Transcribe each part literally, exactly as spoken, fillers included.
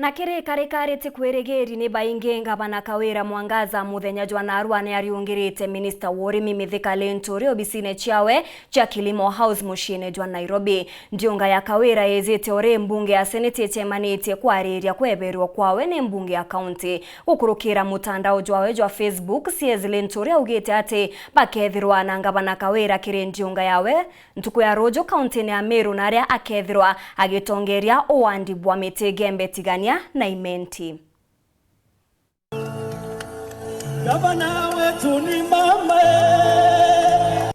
Na kiri karikari ti kwirigiri ni baingi, Ngavana Kawira Mwangaza muthenya jwa naarua ni ariungirite minista wa urimi Mithika Linturi obisine ciawe cia Kilimo House muciine jwa Nairobi. Ndiunga ya Kawira yijite uri mbunge ya Seneti icemanitie kwariria kweberwa kwawe ni mbunge ya kaunti. Gukurukira mutandao jwawe jwa Facebook, C S Linturi augite ati bakethirwa na Ngavana Kawira kiri ndiunga yawe ntuku ya ruju kauntine ya Meru, na aria akethirwa agitongeria uwandi bwa miti Gembe Tigania na Imenti. Gavana wetu ni mama.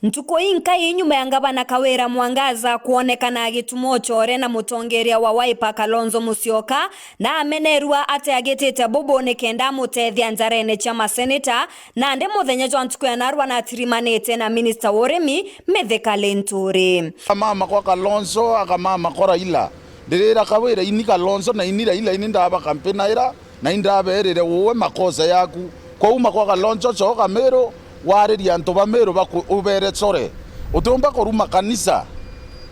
Ntuku inkai nyuma ya Ngavana Kawira Mwangaza kwonekana agituma ucore na mutongeria wa Wiper Kalonzo Musyoka, na amenerua ati agitite bubu ni kenda amutethia njarene cia maseneta, nandi muthenya jwa ntuku ya naarua natirimanite na minista wa urimi Mithika Linturi. Akamama kwa Kalonzo, akamama kwa Raila. Ndirira Kawira, ini Kalonzo, na ini Raila, ini ndaba kampeni ira, na indaberire uwe makosa yaku. Kwa uma kwa Kalonzo, coka Meru, waririe antu ba Meru baku-, ubere core. Utiumba kuruma kanisa,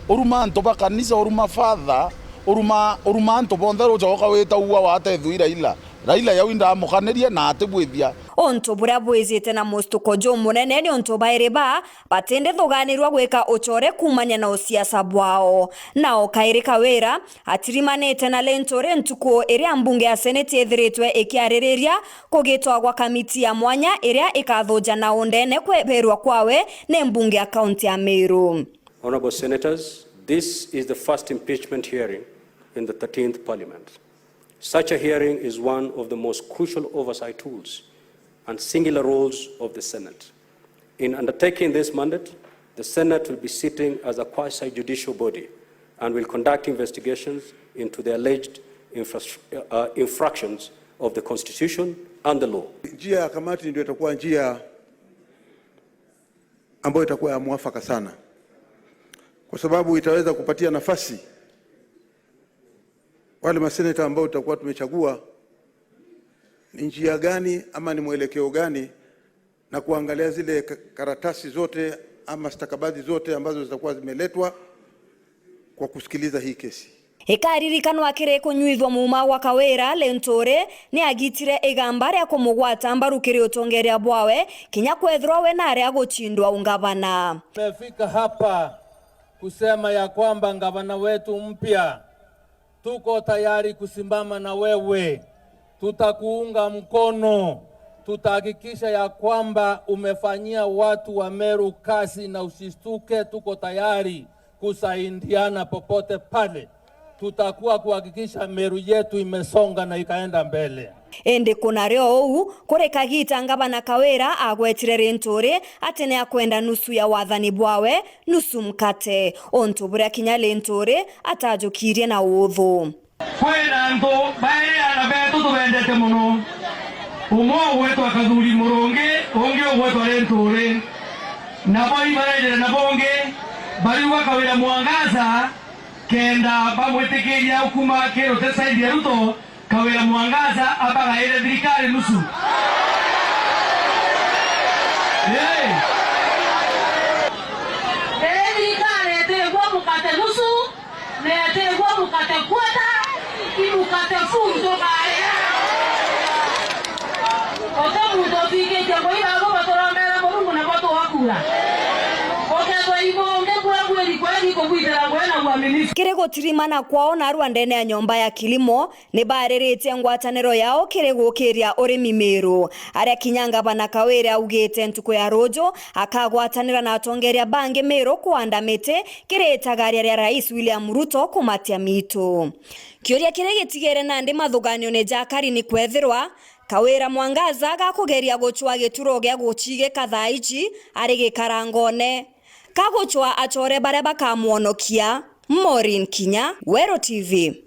uruma antu ba kanisa, uruma father, uruma, uruma antu bonthe, rucoka wita ua watethui Raila. Raila yau indamukanirie na atibwithia. Untu buria bwijite na mustuko jumunene ni untu bairi ba batindithuganirua gwika ucore kuumania na usiasa bwao. Nao kairi Kawira atirimanite na Linturi ntuku iria mbunge ya Seneti ithiritwe ikiaririria kugitwa gwa kamiti ya mwanya iria ikathuja na undene kweberwa kwawe ni mbunge ya kaunti ya Meru. Honourable Senators, this is the first impeachment hearing in the thirteenth Parliament. Such a hearing is one of the most crucial oversight tools and singular roles of the Senate. In undertaking this mandate, the Senate will be sitting as a quasi-judicial body and will conduct investigations into the alleged infras-, uh, infractions of the Constitution and the law. Njia ya kamati ndio itakuwa njia ambayo itakuwa ya mwafaka sana, kwa sababu itaweza kupatia nafasi wale maseneta ambao tutakuwa tumechagua ni njia gani ama ni mwelekeo gani, na kuangalia zile ka-, karatasi zote ama stakabadhi zote ambazo zitakuwa zimeletwa kwa kusikiliza hii kesi. Ikaririkanwa kiri kunyuithwa muuma gwa Kawira, Linturi ni agitire igamba ria kumugwata mbaru kiri utongeria bwawe, kinya kwethirwa we nari agucindwa ungavana. Tumefika hapa kusema ya kwamba gavana wetu mpya, tuko tayari kusimama na wewe. Tutakuunga mkono. Tutahakikisha ya kwamba umefanyia watu wa Meru kazi na usistuke, tuko tayari kusaidiana popote pale. Tutakuwa kuhakikisha Meru yetu imesonga na ikaenda mbele. Indi kuna rio uu, kuri kagiita ngavana Kawira agwetire Linturi ati ni akwenda nusu ya wathani bwawe, nusu mkate, untu buria kinya Linturi atajukirie na uthu. Kwina antu bairi ana betu tubendete mono. Umwe ugwitwa Kathuri Murungi, ungi ugwitwa Linturi. Nabo ibarendere na bungi, bariuga Kawira Mwangaza, kenda bamwitikiria ukuma kirute side ya Ruto, Kawira Mwangaza abagaire thirikari nusu. Hey! Iri thirikari itigwa mukate nusu, na itigwa mukate kwota, i mukate full tukaria. Uti muntu utikitie kuiba agu baturomera Murungu nabo tugakura. Ukethwa ibonge kura kweri kweri kubwitira ngwe na uaminifu. Kiri gutirimana kwao narua ndene ya nyomba ya kilimo, ni bariritie ngwataniro yao kiri gukiria urimi Meru, aria kinya ngavana Kawira augite ntuku ya ruju akagwatanira na atongeria bangi Meru kuanda miti kiri itagaria ria Rais William Ruto kumatia mitu. Kiuria kiria gitigere nandi mathuganione ja kari ni kwethirwa Kawira Mwangaza gakugeria gucwa gituro gia gucigika thaa iji ari gikarangone, kagucwa acore baria bakamwonokia. Maureen Kinya, Weru T V.